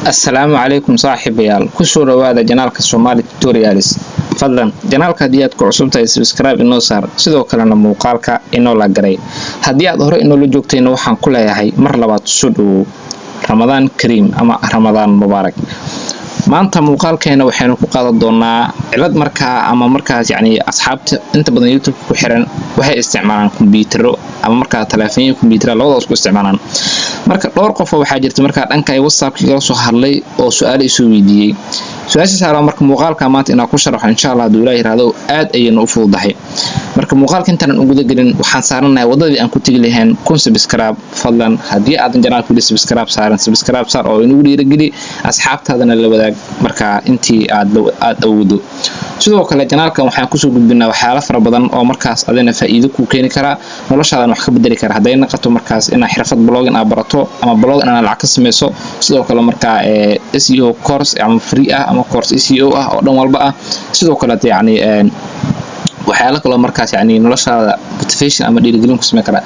Assalaamu calaykum saaxiibayaal, kusoo dhawaada channelka Somali Tutorials. Fadlan channelka haddii aad ku cusub tahay, subscribe inoo saar, sidoo kalena muuqaalka inoo la garay. Haddii aad hore inoola joogtayna, waxaan ku leeyahay mar labaad soo dhawow. Ramadaan kariim ama Ramadaan mubaarak. Maanta muuqaalkeena waxaynu ku qaadan doonaa cilad markaa ama markaas yacni asxaabta inta badan YouTube ku xiran waxay isticmaalaan kombiyuutaro ama markaa taleefanyo kombiyuutara, labadaas ku isticmaalaan. Marka dhowr qof oo waxaa jirta markaa dhanka ay WhatsAppka igala soo hadlay oo su-aalo isoo weydiiyey. Su-aasha saaran marka muuqaalka maanta inaan ku sharaxo, insha Allah, hadduu Ilaah yiraahdo, aad ayayna u fududahay. Marka muuqaalka intaanan u guda gelin, waxaan saaranahay wadadii aan ku tegi lahayn 1000 subscribe. Fadlan haddii aadan channelka weli subscribe saaran, subscribe saar oo inagu dhiirageli, asxaabtaadana la wadaag markaa intii aad awoodo. Sidoo kale channelkan waxaan kusoo gudbinaa waxyaalo fara badan oo markaas adina faa'iido kuu keeni karaa, noloshaadan wax ka bedeli kara, hadday naqato markaas inaad xirfad blogging aad barato ama blogging inaad lacag ka sameyso. Sidoo kale markaa SEO course ama free ah ama course SEO ah oo dhan walba ah. Sidoo kale yacni waxyaalo kaloo markaas yacni noloshaada motivation ama dhiirigelin ku sameyn kara.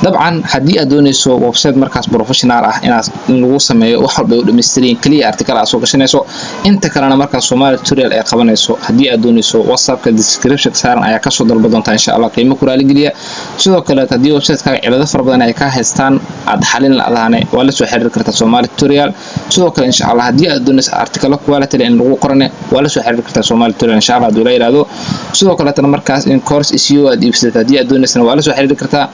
Dabcan haddii aad dooneyso website markaas professional ah inaad in lagu sameeyo, wax walba ay u dhammaystiran, keliya article aad soo gashanayso, inta kalena markaas Somali Tutorial ay qabanayso, haddii aad dooneyso, WhatsAppka description saaran ayaa kasoo dalba doontaa, insha Allah, qiimo ku raaligeliya. Sidoo kale haddii website-kaaga cilado fara badan ay ka haystaan aad xalin la-daane, waa la soo xiriiri kartaa Somali Tutorial. Sidoo kale, insha Allah, haddii aad dooneyso articalo quality in lagu qorane, waa la soo xiriiri kartaa Somali Tutorial, insha Allah, hadduu la yiraahdo. Sidoo kaleetana markaas in course SEO aad iibsato haddii aad dooneysana, waa la soo xiriiri kartaa.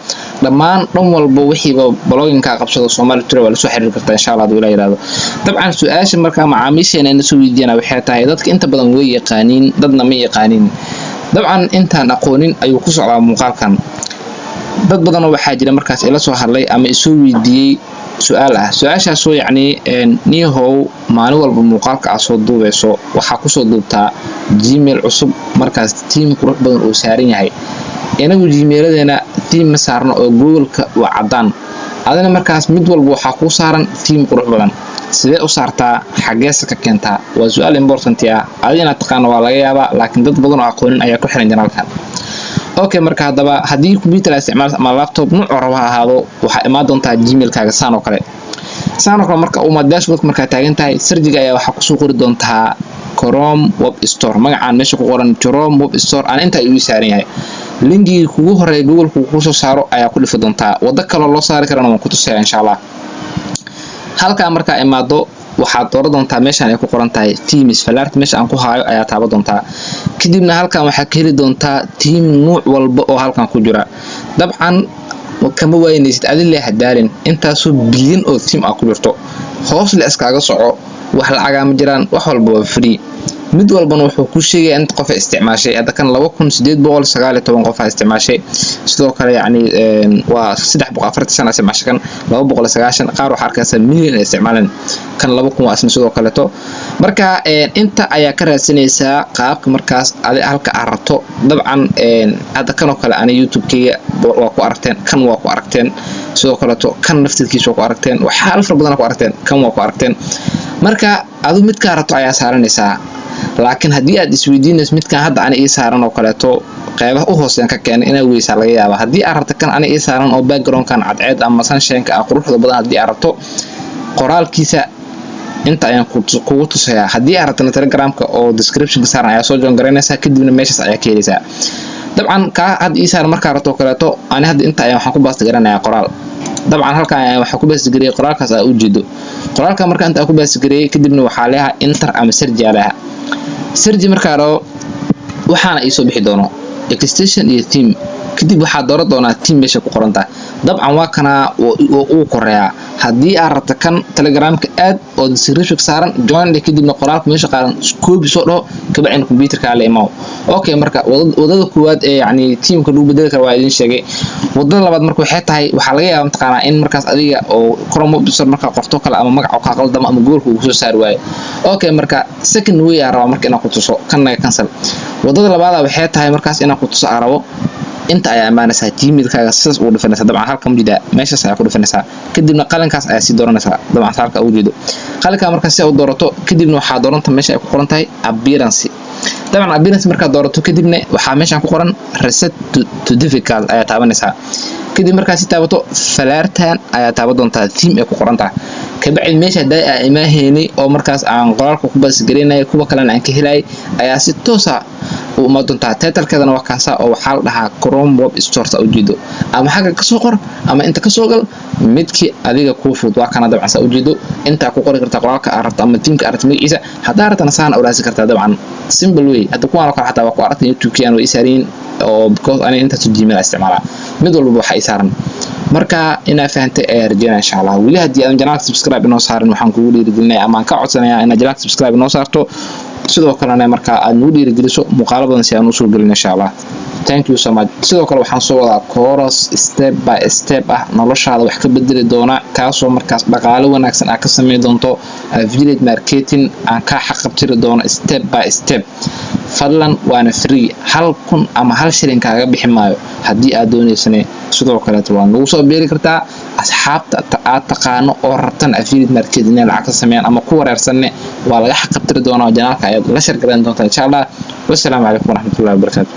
Dhammaan dhan walba wixiiba bloggingka qabsado, Somali Tutorial waa la soo xiriiri kartaa, insha Allah, hadduu la yiraahdo. Dabcan su-aasha markaa macaamiisheena ina soo weydiiyana waxay tahay, dadka inta badan way yaqaaniin, dadna ma yaqaaniin. Dabcan intaan aqoonin ayuu ku socdaa muuqaalkan. Dad badanoo waxaa jira markaas ila soo hadlay ama isoo weydiiyey su-aal ah, su-aashaasoo yacni, niyahow, maalin walba muuqaalka aad soo duubeyso waxaa kusoo duubtaa Gmail cusub, markaas theme qurux badan uu saaran yahay. Inagu Gmailadeena theme ma saarno oo Google-ka waa caddaan, adina markaas mid walba waxaa kuu saaran theme qurux badan. Sidee u saartaa? Xageesa ka keentaa? Waa su-aal important ah. Adi inaad taqaano waa laga yaabaa, laakiin dad badan oo aqoonin ayaa ku xiran channelkan. Okay, marka haddaba haddii computer aad isticmaal ama laptop, nuucu raba ha ahaado, waxaa imaan doontaa Gmailkaaga saan oo kale. Saan oo kale marka uma dashboard markaa taagan tahay, searchiga ayaa waxaa kusoo qori doontaa Chrome Web Store. Magacaan meesha ku qoran, Chrome Web Store, aan intaa igu saaran yahay, linkigii kugu horeeya Google kusoo saaro ayaa ku dhifi doontaa. Waddo kaloo loo saari karana waan ku tusaya, insha Allah. Halkaa markaa imaado, waxaad dooran doontaa meeshaan ay ku qoran tahay themes. Falaarta meesha aan ku haayo ayaa taaban doontaa. Kadibna halkan waxaa ka heli doontaa theme nuuc walba oo halkan ku jira. Dabcan kama waynaysid adile hadaalin, intaasoo bilyan oo theme ah ku jirto. Hoos le iskaaga soco, wax lacagaa ma jiraan, wax walba waa free. Mid walbana wuxuu ku sheegaya inta qof isticmaashay. Hadda kan 2819 qof isticmaashay. Sidoo kale yacni waa 345 isticmaashay, kan 290. Qaar waxaa arkaysa milyan ay isticmaaleen. Kan 2000 waa isna sidoo kaleeto. Marka inta ayaa ka raadsanaysaa qaabka markaas adi halka aad rabto. Dabcan hadda kanoo kale ani YouTube-keyga waa ku aragteen, kan waa ku aragteen, sidoo kaleeto kan naftirkiisa waa ku aragteen, waxyaalo fara badan ku aragteen, kan waa ku aragteen. Marka adu midkaa rabto ayaa saaranaysaa. Laakiin haddii aad isweydiinayso midkan hadda ani ii saaran oo kaleeto, qeybaha u hooseyan ka keenay, inaa weysaa laga yaaba. Haddii aad rabto kan ani ii saaran oo backgroundkan cadceed ama sunshineka ah quruxda badan, haddii aad rabto qoraalkiisa, inta ayaan kugu tusayaa. Haddii aad rabtana, Telegramka oo descriptionka saaran ayaa soo join garaynaysaa, kadibna meeshaas ayaa ka helaysaa. Dabcan kaa hadda ii saaran markaa rabto oo kaleeto, ani hadda inta ayaan waxaan ku paste garanayaa qoraal. Dabcan halkan ayaan waxaa ku paste gareeyay qoraalkaas aa ujeedo. Qoraalka marka inta ku paste gareeyay, kadibna waxaa leeyahay enter ama search aa leeyahay. Search markaa rabo, waxaana iisoo bixi doono extension iyo theme. Kadib waxaa dooran doonaa theme meesha ku qoran tahay. Dabcan waa kanaa oo uu koreeyaa. Haddii aad rabto kan, Telegramka aad oo description saaran, join dheh, kadibna qoraalka meesha qaaran copy soo dhaho, kabacdina computerka la imaw. Okay, marka wadada koowaad ee yacni themeka lagu bedeli kara waa idin sheegay. Wadada labaad marka waxay tahay, waxaa laga yaabaa mataqaanaa in markaas adiga oo Chrome Web Store markaa qorto kale ama magaca kaa qaldamo ama Google uu kusoo saari waayo. Okay, marka second way aa rabaa marka inaan ku tuso, kan naga cancel. Wadada labaada waxay tahay markaas inaan ku tuso aa rabo, inta ayaa imaanaysaa, Gmailkaaga sidaas ugu dhifanaysaa. Dabcan halka mujida meeshaas ayaa ku dhifanaysaa, kadibna qalinkaas ayaa sii dooranaysaa. Dabcan halka ugu jeedo qalinka markaa si u doorato, kadibna waxaa dooranta meesha ay ku qoran tahay appearance. Dabcan appearance markaad doorato, kadibna waxaa meeshan ku qoran reset to default ayaa taabanaysaa. Kadib markaa si taabato, falaartan ayaa taaban doontaa theme ay ku qoran tahay. Kabacdi meesha hadaa aa imaahaynay oo markaas aan qoraalka ku paste gareynaya, kuwa kalena aan ka helayay, ayaa si toosa u ima doontaa. Titlekeedana waa kaasa oo waxaa la dhahaa Chrome Web Store. Ujeedo ama xagga kasoo qor ama inta kasoo gal, midkii adiga kuu fudud. Waa kana dabcan, saa ujeedo, intaa ku qori kartaa qoraalka aad rabto ama themeka aad rabto magaciisa. Haddaa rabtana saana uraasi kartaa. Dabcan simple way. Hadda kuwaan oo kale xataa waa ku aragtay, YouTube-kian way isaariyin oo because aniga intaas Gmail isticmaalaa, mid walbaba waxa i saaran. Marka inaa fahantay ayaa rajeynaya, insha Allah. Weli haddii aadan channelka subscribe inoo saarin, waxaan kugu dhiirigelinaya ama aan ka codsanayaa inaad channelka subscribe inoo saarto, sidoo kalena markaa aad nagu dhiirigeliso muuqaalo badan si aan usoo gelin, insha Allah. Thank you so much. Sidoo kale waxaan soo wadaa course step by step ah, noloshaada wax ka bedeli doona, kaasoo markaas dhaqaale wanaagsan aad ka sameyn doonto, affiliate marketing aan kaa xaqabtiri doono step by step. Fadlan, waana free, 1000 ama 1 shilin kaaga bixi maayo. Haddii aad dooneysane, sidoo kaleeto waa nagu soo biiri kartaa. Asxaabta aad taqaano oo rabtan affiliate marketing inay lacag ka sameeyaan ama ku wareersanne, waa laga xaqabtiri doonaa. Channelka ayaad la share garayn doontaa, insha Allah. Wassalaamu calaykum waraxmatullahi wabarakaatu.